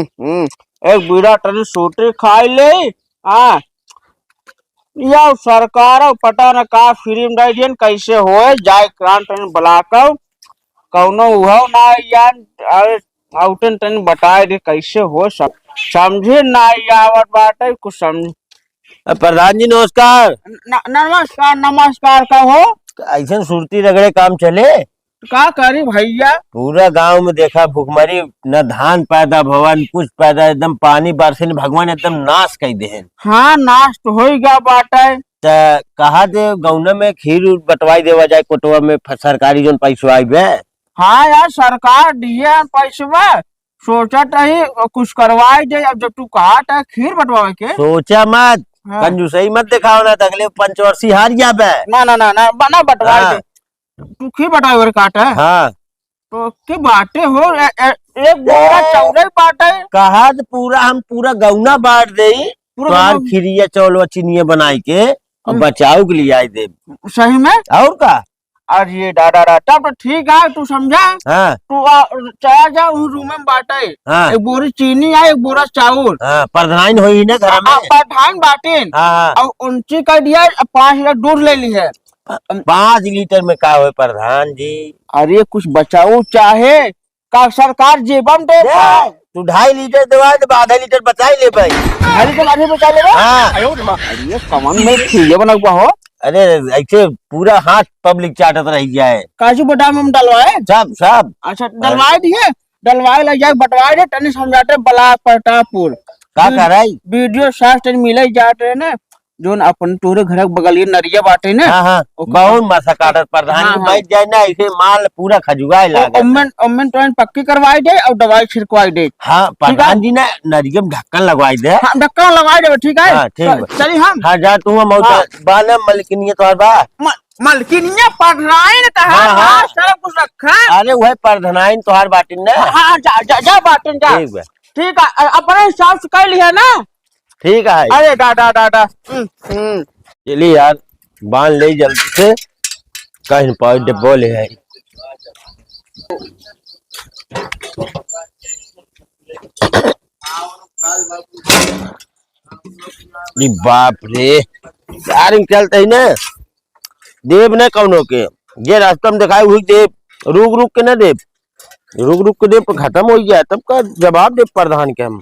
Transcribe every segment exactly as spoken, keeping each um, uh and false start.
हम्म, एक बीड़ा तनी सूटी खाई ले। हाँ, या सरकार पता न का free में दे दियन, कैसे होए, जाए कान तनी बुला के, कौनो उहो ना यार, अरे, आउटन तनी बताए दे, कैसे हो, सब समझे ना आवत बाटे, कुछ समझ। अ, प्रधान जी, नमस्कार। न-, नमस्कार, नमस्कार, का हो? ऐसन सुरती रगड़े काम चले? का करी भैया? पूरा गांव में देखा भुखमरी, न धान पैदा भवन, कुछ पैदा, एकदम पानी बरसे न, भगवान एकदम नाश कई देहन। हाँ, नाश तो होई गा बाटे। त कहा दे गौना में खीर उर बंटवाई देवा जाए कोटवा में, फ-, सरकारी जोन पैसवा आइबे। हाँ यार, सरकार दिए हैं पैसवा, सोचत रही कुछ करवाई दे। अब जब तू कहा था खीर बंटवावे के। सोचा मत, हाँ। कंजूसई मत दिखाओ ना, त अगले पंचवर्षी हार जाबे। ना, ना, ना, ना, बना बंटवाई हाँ। दे। तू खीर बंटवावे काट है? हाँ। तो के बाटे हो, ए, ए, एक बोरा ए। चाउरे बाटे। कहा त पूरा हम पूरा गौना बांट देई, पूरा तोहार गौना। खीरिया चौलवा चीनिया बनाई के और हम्म। बचाऊ के लिए आई दे। सही में? और का? अरे दादा दा, तब तो ठीक है, तू समझा? हाँ। तू आ, चला जा, उस रूम में बाटे। हाँ। एक बोरी चीनी है, एक बोरा चाउर। हाँ, प्रधान होई ना घर आ, में। आ, प्रधान बाटेन। हाँ, हाँ। और उनची कह दिया, पाँच लीटर दूध ले ली है। पाँच लीटर में का होए प्रधान जी? अरे कुछ बचाऊ चाहे, का सरकार जेबम दे दे, पाए? तू ढाई लीटर देवा दे, आधा लीटर बचाई ले भाई। ढाई लीटर आधे बचा ले बा? हाँ। अरे कमन में खीरे बनक बा हो। अरे ऐसे पूरा हाथ पब्लिक चाटत रह जाए। काजू बादाम हम डलवाए? सब, सब। अच्छा, डलवाए दिए, डलवाए ले जाए, बंटवाए दे, तनी समझाते ब्लॉक प्रतापपुर। का कराई? वीडियो सास तनी मिले जाते हैं ना, जोन अपन तोरे घर के बगलिए नरिया बाटे ना। हाँ, हाँ, ओकर बहुत मसा काटत प्रधान हाँ, जी, हाँ। बैठ जाए ना, ऐसे माल पूरा खजुआए ओ, लागत। ओमन, ओमन तो पक्की करवाई दे और दवाई छिड़कवाई दे। हाँ, ठीक है? प्रधान जी ना, नरिया में ढक्कन लगवाई दे। हाँ, ढक्कन लगवाई दे, ठीक है? हाँ, ठीक चल, बा। चली हम। हाँ, जा तू, हम हाँ। बाना मलकिनिया तोहार बा। म-, मलकिनिया पढ़ाई न कहा, हाँ, हाँ। हाँ, सारा कुछ रखा। अरे, वह प्रधानाइन तोहार बाटिन ना। हाँ, हाँ, जा, जा, जा बाटिन, जा। ठीक बा। ठीक है, अ-, अपने हिसाब से कर लिया ना। ठीक है। अरे दादा, दादा। हम्म, हम्म। चलिए यार, बांध ले जल्दी से, कहीं पाँच डिब्बो ले आई। अरे बाप रे, यार निकलते ही ना, देब ना कौनो के, जे रास्ता में देखाए वही देब, रुक रुक के ना देब। रुक रुक के दे, खत्म हो गया, तब का जवाब दे प्रधान के हम।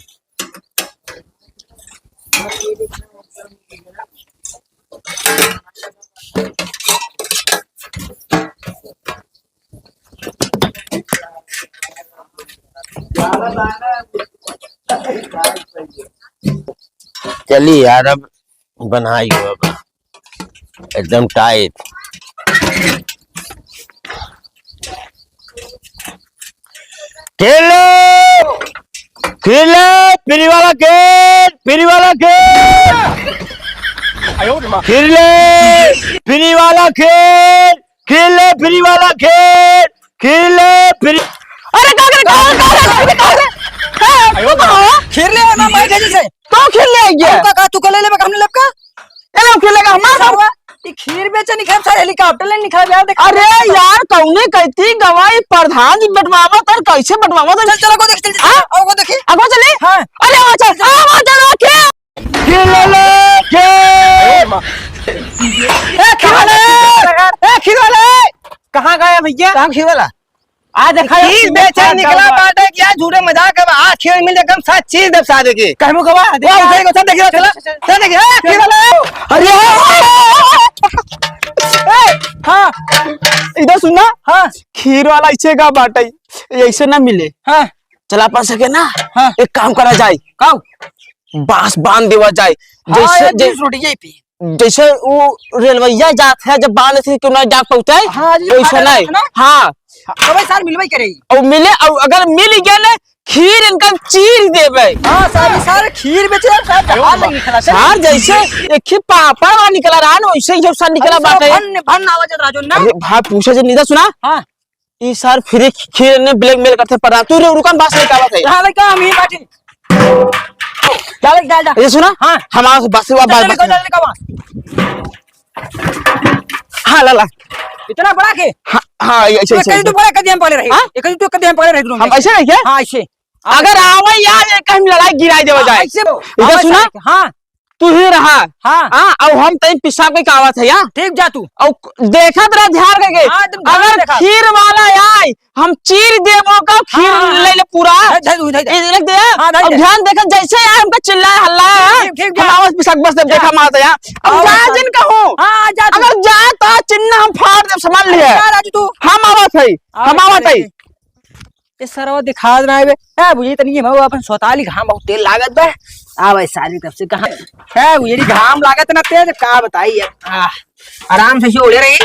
चली यार, अब बनाई हो अब। एकदम टाइट। खेल ले, खेल ले, फ्री वाला खेल, फ्री वाला खेल। खेल ले, फ्री वाला खेल, खेल ले, फ्री वाला खेल, खेल ले, फ्री। अरे का करे, का करे, का करे, का करे? हाँ, खेल ले ना, मैं जल्दी से। तो खेल ले आइए। हमका का, तू का ले ले, हमने लेब का? ए, लोग खेलेगा हमारा साथ। सरवा, ई खीर बेचे निकल, सारे हेलीकॉप्टर ले निकल यार, देख। अरे यार, कौने कहती गवाही प्रधान जी बंटवावा तर, कैसे बंटवावा तर? चल, चल, आगो देख, चल, चल, हाँ? आगो देखी। आगो चली? हाँ। अरे, आगो चल, आगो चल, आगो चल। खेल ले, खेल। ए, खीर वाले! ए, खीर वाले! कहाँ गया भैया? कहाँ खीर वाला? आ देखा, खीर बेचे निकला बाटे क्या? झूठे मजाक है। आज खीर मिल जाए, एकदम सात चीज दब सारे के। कहबो कबा? वो उठे को सब देखिए, चला। चल, चल, चल। चल देखिए, ए, खीर वाला। अरे, ए, हाँ, इधर सुनना। हाँ। खीर वाला ऐसे का बाटे, ये ऐसे ना मिले। हाँ। चला पा सके ना? हाँ। एक काम करा जाए। का? बांस बांध देवा जाए। हाँ, जैसे, एक जै-, बीस रोटी यही पी। जैसे वो रेलवैया जात है, जब बांध से क्यों ना जा पहुंचे, हाँ, जी, वैसे फाटक नहीं। है ना? हाँ। हाँ, तो भाई सार मिलवाई करे। और मिले, और अगर मिल गया ना, खीर इनका चीर देबे। हाँ, सार, ये सार खीर बेचे, सार जहाज लग निकला, सर। सार जैसे एक ही पापड़ वाला निकला रहा ना, वैसे ही जब सार निकला अरे, बाटे। भन, भन आवाज राजू ना। अरे भाई, पूछा जे निदा सुना। हाँ। ई सार फिर खीर ने blackmail करते पड़ा। तू रे रुकन बास लेके आवत है। हाँ, लड़का, हम ही बाटी। डाल, डाल, डाल। ये सुना? हाँ। हमारा से बस हुआ, चल, बस, चल, बस। निकल, चल, निकल वहाँ। हाँ, ला, ला। इतना बड़ा के? हाँ, हाँ, ये ऐसे, तो ऐसे, कहीं ऐसे। तो बड़ा कर दिया हम पहले रहे। हाँ? ये कहीं तो कर दिया हम पहले रहे दोनों हम में। ऐसे रहे क्या? हाँ, ऐसे। अगर आवे यार, ये कहीं लड़ाई गिराई देवा जाए। ऐसे तो इधर आवे सुना? सारे के, हाँ। तू ही रहा। हाँ। हाँ, अब हम तई पेशाब के आवत है, हाँ? ठीक जा तू। अब देखत रह ध्यान करके। हाँ, एकदम ध्यान अगर देखा। खीर वाला आए, हम चीर देबो का खीर हाँ, हाँ, हाँ। ले ले पूरा। धर, धर, धर, धर। ये रख दे। हाँ, धर अब दे। ध्यान देखा, जैसे आए हमका चिल्लाए, हल्ला है। ठीक, ठीक, हम जा। आवाज पिसक बस देब, जा। देखा मारत है, हाँ? अब आओ, जा आओ। जिन कहूँ। हाँ, जा तू। अगर जा तो चिन्ह हम फाड़ देब, समझ लिए। जा राजू तू। हम आवत है, आओ, हम आवत है। ए सरवा दिखात ना आवे। ए बुझी तनी हम अपन सोताली घाम बहुत तेज लागत बा। आवे साली तब से कहाँ। ए बुझी घाम लागत ना तेज का बताई यार। आह, आराम से ओढ़े रही।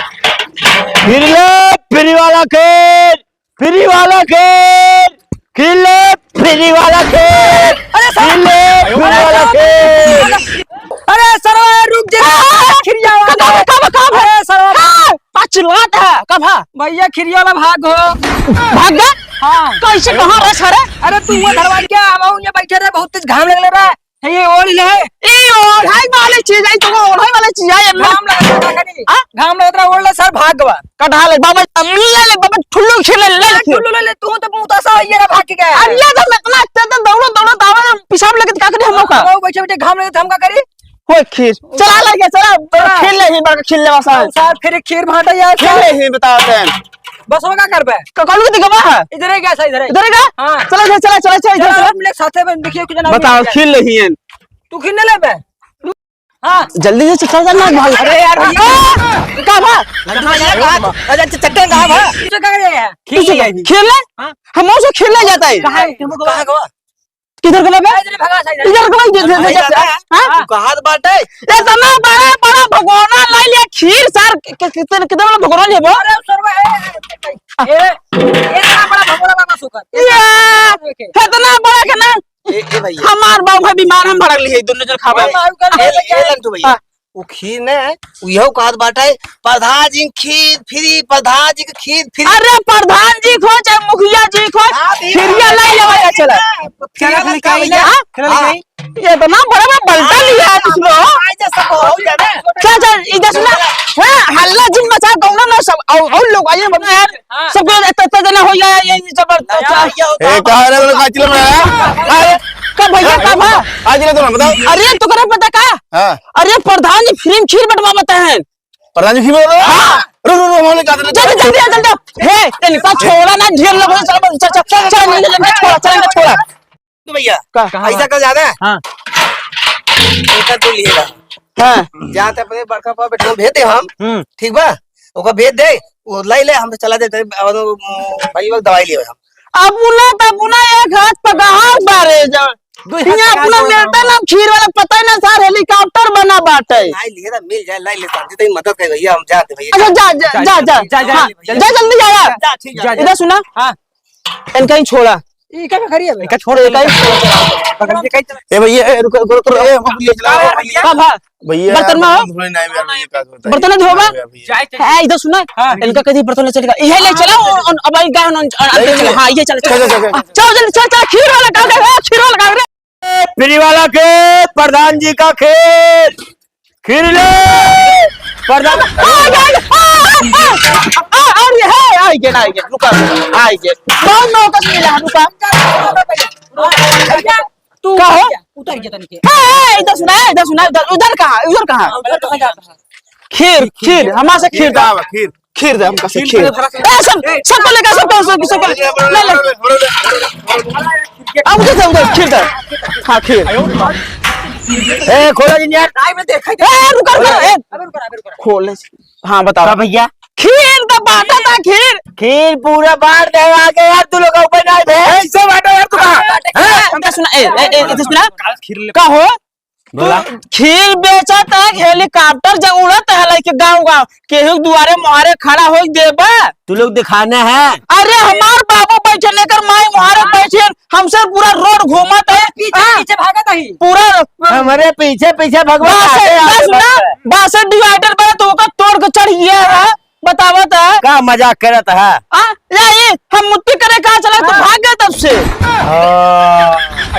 फिर ले फ्री वाला खेल, फ्री वाला खेल, खेल ले फ्री वाला खेल, अरे साहब, खेल ले फ्री वाला खेल। अरे सरवा रुक जा। खिरिया वाला। कब, कब, कब? अरे सरवा। हाँ। का चिल्लात है? कब है? भैया खिरिया वाला भाग हो। भाग गया? हाँ। कैसे, कहाँ रह सारे? अरे तू वो धरवा क्या? हम ये बैठे रहे, बहुत तेज घाम लगले बा। ये ओढ़ ले। ये ओढ़ाई वाली चीज है, तो ओढ़ाई वाली चीज है, ये घाम लगत रहा, का करी? हाँ? घाम लगत रहा, ओढ़ ले सर, भाग गवा। कटा ले बाबा, मिल ले बाबा, ठुल्लू खेल ले, ले अरे खेल। ठुल्लू ले ले, तू तो मुंह तो सा ये रहा भाग के गया। अरे ये तो इतना तेज दौड़ो, दौड़ो, दौड़ो, पेशाब लगे तो का करी हम लोग का? वो बैठे बैठे घाम लगे तो हम का करी? होय खीर। चला लगे, चला, चला। खेल ले ही, बड़का खेल ले बस। साहब, फिर खीर भाटा यार, खेल ले ही, बताओ तैं। बस हो का करबे? क-, कौन को दिखबा है? इधर ही गया, सर, इधर ही। इधर ही गया? हाँ। चला, चला, चला, चला, चला, चला, चला। हम लोग साथे में देखिए, कुछ ना बताओ, खेल ले ही है। तू खेल ले बे। हाँ। जल्दी से चल, चल, चल, भाग। अरे यार, भैया। हाँ, का बा? लड्डू भैया, कहाँ? अच्छा, अच्छा, चट्टे कहाँ बा? तू क्या कर रहे हैं? खेल ले। खेल ले? हाँ। हम उसे खेल ले जाता है। कहाँ है? कहाँ गवा? किधर गवा बे? इधर भगा, इधर। इधर गवा, इधर, इधर, भाई इधर, दादा, हाँ? तू कहाँ बाटे? इतना बड़ा, बड़ा भगोना लाई लिया, खीर सार, कि-, कि-, कितने, कितने बड़ा भगोना लेबो? अरे, सरवा, ए, ए, ए, इतना बड़ा भगोना बाबा सुकर। ये, इतना बड़ा के ना? ए, ए भैया। हमार बाबू है बीमार, हम भड़क लिए, दोनों जन खाबे। हम आयु कर ए, ए, लंटू भैया। हाँ। उ खीर ने, उ यहू कहत बाटे, "प्रधान जी खीर फ्री, प्रधान जी के खीर फ्री।" अरे प्रधान जी को चाहे मुखिया जी को, हाँ, भी खीरिया लाई लेवा जा, चला। चला, फिर का भैया? हाँ? चला, हाँ। ये इतना बड़ा बड़ा बलटा लिया है इसमें। हाँ, ऐसा सब हो जाता है। चल, चल, इधर सुना। हाँ, हल्ला जिन मचा, गौना में सब, और, और लोग आइए, बाबू यार, हाँ। सब लोग इतना, इतना जना हो गया, ये, ये जबरदस्त। ना, ये होता है। ए, कहाँ रे, लोग का चिल्ला रहा है? अरे, का भैया, का भा? आज ले तो ना बताओ। अरे, तोकरा पता का? हाँ। अरे, प्रधान जी फ्री में खीर बंटवावत हैं। प्रधान जी फ्री में बंटवावत हैं? हाँ। रुक, रुक, रुक, हम लोग जाते हैं। जल्दी, जल्दी आ, जल्दी आ। हे, इनका छोड़ा ना, ढेर लोग हैं, चल, चल, चल, चल, चल, इनका छोड़ा, चल, इनका छोड़ा। तो भैया, का? कहाँ ऐसा बा? कर जाता है? हाँ। एक तो लिएगा। हाँ। जाते अपने बड़का पा बेटा भेज दे हम। हम्म। ठीक बा? ओका भेज दे, वो लाई ले, हम तो चला जाते हैं, और वो, भाई, वो दवाई लिए हम। अब उन्हें तो अपना एक हाथ पकहा बारे जो। दो हाथ हियाँ पकहा अपना दो। मिलता ना खीर वाला, पता ही ना सार हेलीकॉप्टर बना बाटे। लाई लिए ना, मिल जाए, लाई ले, शांति तक मदद कर भैया, हम जाते भैया। अच्छा, जा, जा, जा, जा, जा, जा, जा, जा, जा, जल्दी जा यार। जा, ठीक है। जा, जा। इधर सुना। हाँ। इनका ही छोड़ा। ई का करिए बे? इनका छोड़ दे, इनका ही छोड़। पकड़ के कहीं चला। ए भैया, ए, रुको, रुको, रुको, ए, हम ले चला, ए, भैया। का भा? भैया, बर्तन में हो? बर्तन धोए ना आए यार, भैया, का होता है? बर्तन धोबा? भैया, भैया। जाए, जाए। है, इधर सुना। हाँ। इनका कहीं बर्तन ले चलेगा। यही ले चला, और, और अब आई का, हाँ, हाँ, ले चला। हाँ, ये चला, चलो, चलो, चलो। चलो, जल्दी, चल, चल, खीर वाला का दे, ए, खीर वाला का रे। फ्री वाला खेल, प्रधान जी का खेल। खीर ले। प्रधान आ, आ, आ, आ, आ, अरे, हे, आई गे, आई गे, रुका, आई गे। बहुत मौका मिला है, रुका। तू का हो? उतर जा, उतर जा तनिके। ए, ए, इधर सुना, इधर सुना, उधर, उधर कहाँ, उधर कहाँ? हाँ, उधर कहाँ जाता है? खीर, खीर, हमारे से खीर खीर दे। कहाँ बा, खीर? खीर दे, हमका से खीर खीर। दे, भरा खीर। ए, सब, सबको लेकर, सबको, सबको, सबको, ले, ले। अब उधर से, उधर, खीर दे। हाँ, खीर। ए, खोला जी यार। टाइम में देखा ही ए, रुका, रुका, ए। अबे रुका, अबे रुका। खोले। हाँ, बताओ। का भैया? खीर तो बांटा था, खीर। खीर पूरा बांट दे आगे यार, तू लोग ऊपर ना दे। ए, इसे बांटो यार, तू कहाँ? ए, हमका सुना, ए, ए, ए, इसे सुना। खीर ले। का हो? बोला। तू खीर बेचत है, हेलीकॉप्टर जब उड़त है, लेके गाँव गाँव, केहू दुआरे मुहारे खड़ा होई देबा? तू लोग दिखाना है। अरे हमार बाबू बैठे, लेकर माई मुहारे बैठे, हमसे पूरा रोड घूमत है। पीछे, हाँ? पीछे भागत है। पूरा हमारे पीछे पीछे भगवान बासे, आते हैं, बस आते ना, हैं। बासे डिवाइडर बना तो ओकर तोड़ के चढ़ गया है। बतावत है। का मजाक करत है? आ, या ये, हम मुट्ठी करे कहाँ चला तो हाँ। भाग गए तब से। हाँ।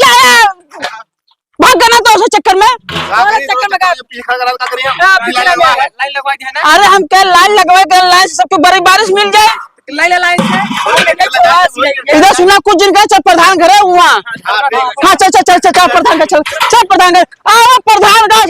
जाए, भाग गया ना तो उसे चक्कर में। का करी, चक्कर में का? पीछा करा, का करी हम? हाँ, पीछा लगा। लाइन लगवा दिया ना। अरे हम क्या लाइन लगवाए, क्या लाइन से सबको बड़ी बारिश मिल जाए। लाइन, लाइन से। इधर सुना, कुछ दिन का चल प्रधान घर है वहाँ। हाँ, ठीक। हाँ, चल, चल, चल, चल, चल, प्रधान का, चल, चल, प्रधान का। आओ, प्रधान का